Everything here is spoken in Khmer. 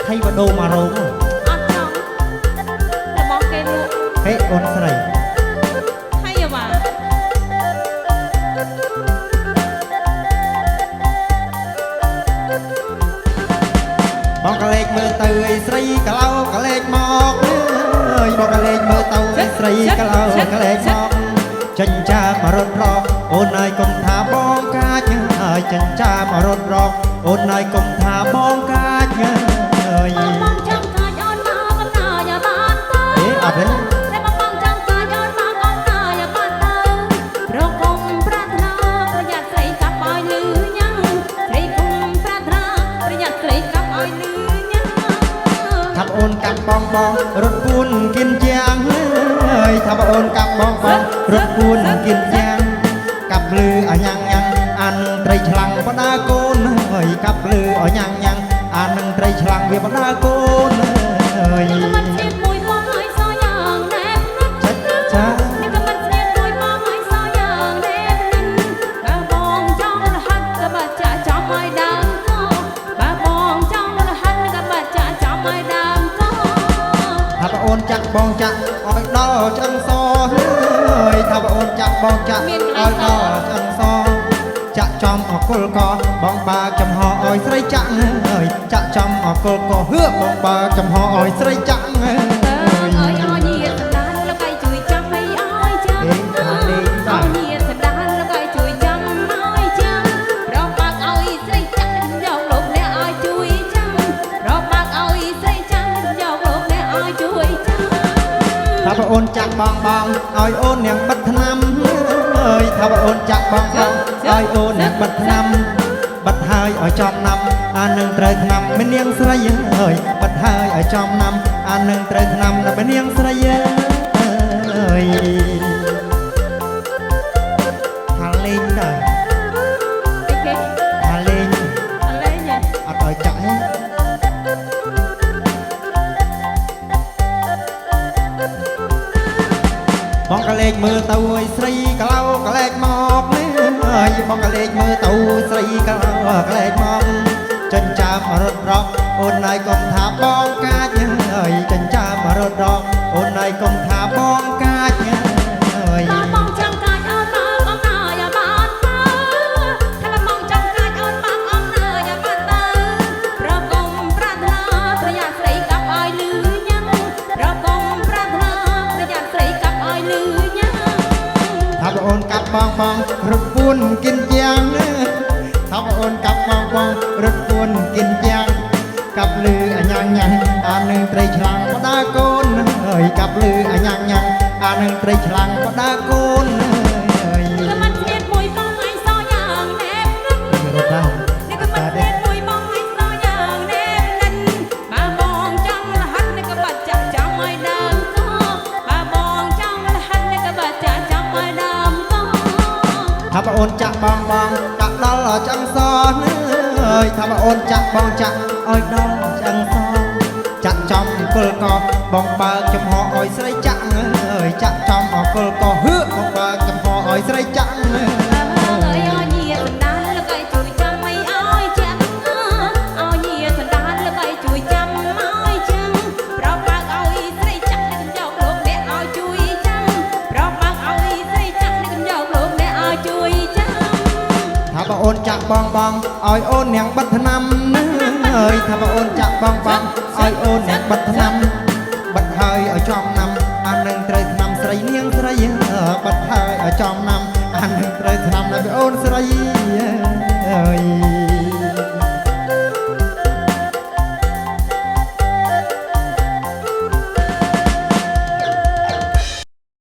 ថៃបដូមករោង អត់ចង់របស់គេលក់ ហេអូនស្រី ថៃអ្វា បងក៏លេចមើលទៅអីស្រីកឡោក៏លេចមកអើយបងក៏លេចមើលទៅអីស្រីកឡោក៏លេចមកចិញ្ចាមករត់រកអូនហើយកុំថាបងកាចហើយចិញ្ចាមករត់រកអូនហើយកុំថាបងកាចអើយ បងបងចង់កាចអូនមកកំណើយ៉ាបានទៅ អេអត់ទេ តែបងបងចង់កាចអូនមកកំណើយ៉ាបានទៅប្រកុំប្រាថ្នាប្រយ័ត្នស្រីកាប់ឲ្យលឺញ៉ាំស្រីគុំប្រាថ្នាប្រយ័ត្នស្រីកាប់ឲ្យលឺញ៉ាំ ថាប្អូនកាប់បងបងរត់ពួនគៀនជាងអើយថាប្អូនកាប់បងបងរត់ពួនគៀនជាងកាប់លឺអញ៉ាំងញ៉ាំងអាននឹងត្រីឆ្លាំងបដាកូនអើយកាប់លឺអញ៉ាំងញ៉ាំងអាននឹងត្រីឆ្លាំងវាបដាកូនអើយ នេះក៏មិនស្នៀតមួយបងឲ្យសយ៉ាងណែបនិត ចាចា នេះក៏មិនស្នៀតមួយបងឲ្យសយ៉ាងណែបនិតបើបងចង់រហ័សក៏បាចាក់ចំឲ្យដើមកបើបងចង់រហ័សក៏បាចាក់ចំឲ្យដើមក ថាប្អូនចាក់បងចាក់ឲ្យដល់ឆ្អឹងសអើយថាប្អូនចាក់បងចាក់ឲ្យដល់ឆ្អឹងសចាក់ចំអគុលកបងបើកចំហឲ្យស្រីចាក់អើយចាក់ចំអគុលកហឿបងបើកចំហឲ្យស្រីចាក់អើ អើ យ អើយអញៀសណ្ដានលោកឲ្យជួយចាំឲ្យឲ្យចាំ អេខាលេង អ បាទ ញៀសណ្ដានលោកឲ្យជួយចាំឲ្យចាំប្របាក់ឲ្យស្រីចាក់យកលោកអ្នកឲ្យជួយចាំប្របាក់ឲ្យស្រីចាំយកលោកអ្នកឲ្យជួយចាំ ថាប្អូនចាក់បងបងឲ្យអូននាងបិទថ្នាំអើយថាប្អូនចាក់បងបងឲ្យអូននាងបិទថ្នាំបិទហើយឲ្យចំណាំអានឹងត្រូវថ្នាំមិននាងស្រីអើយបិទហើយឲ្យចំណាំអានឹងត្រូវថ្នាំណាមិននាងស្រីអើយថាលេងដែរ អីគេ ថាលេង អលេងហ៎ អត់ឲ្យចាក់ទេបងក៏លេចមើលទៅឲ្យស្រីកឡៅក៏លេចមកនេះអើយបងក៏លេចមើលទៅស្រីកឡៅក៏លេចមកចិញ្ចាមរត់រកអូនហើយកុំថាបងកាចអើយចិញ្ចាមរត់រកអូនហើយកុំថាបងកាចអើយ បើបងចង់កាចអូនមកអំណោយបានទៅថាបើបងចង់កាចអូនមកអំណោយបានទៅប្រកុំប្រាថ្នាប្រយ័ត្នស្រីកាប់ឲ្យលឺញ៉ាំប្រកុំប្រាថ្នាប្រយ័ត្នស្រីកាប់ឲ្យលឺញ៉ាំ ថាប្អូនកាប់បងបងរត់ពួនគិនយ៉ាងថាប្អូនកាប់បងបងរត់ពួនគិនយ៉ាងកាប់លឺអញ្ញាំងញ៉ាំងអានឹងត្រីឆ្លាំងបដាកូនហើយកាប់លឺអញ្ញាំងញ៉ាំងអានឹងត្រីឆ្លាំងបដាកូនហើយ នេះក៏មិនស្នៀតមួយបងឲ្យសយ៉ាងណែបនិត រត់ដែរ នេះក៏មិនស្នៀតមួយបងឲ្យសយ៉ាងណែបនិតបើបងចង់រហ័សនេះក៏បាត់ចាក់ចាំឲ្យដើមកបើបងចង់រហ័សនេះក៏បាត់ចាក់ចាំឲ្យដើមក ថាប្អូនចាក់បងបងចាក់ដល់ឆ្អឹងសអើយថាប្អូនចាក់បងចាក់ឲ្យដល់ឆ្អឹងសចាក់ចំអង្គលកបងបើកចំហឲ្យស្រីចាក់អើយចាក់ចំអង្គលកហឺបងបើកចំហឲ្យស្រីចាក់ អើយអញៀសណ្ដានលោកឲ្យជួយចាំឲ្យឲ្យចាំអើញៀសណ្ដានលោកឲ្យជួយចាំឲ្យចាំប្របើកឲ្យស្រីចាក់នេះយកលោកអ្នកឲ្យជួយចាំប្របើកឲ្យស្រីចាក់នេះយកលោកអ្នកឲ្យជួយចាំ ថាប្អូនចាក់បងបងឲ្យអូននាងបិទថ្នាំអើយថាប្អូនចាក់បងបងឲ្យអូននាងបិទថ្នាំបិទហើយឲ្យចំណាំអានឹងត្រូវថ្នាំស្រីនាងស្រីបិទហើយឲ្យចំណាំអានឹងត្រូវថ្នាំដល់អូនស្រីអើយ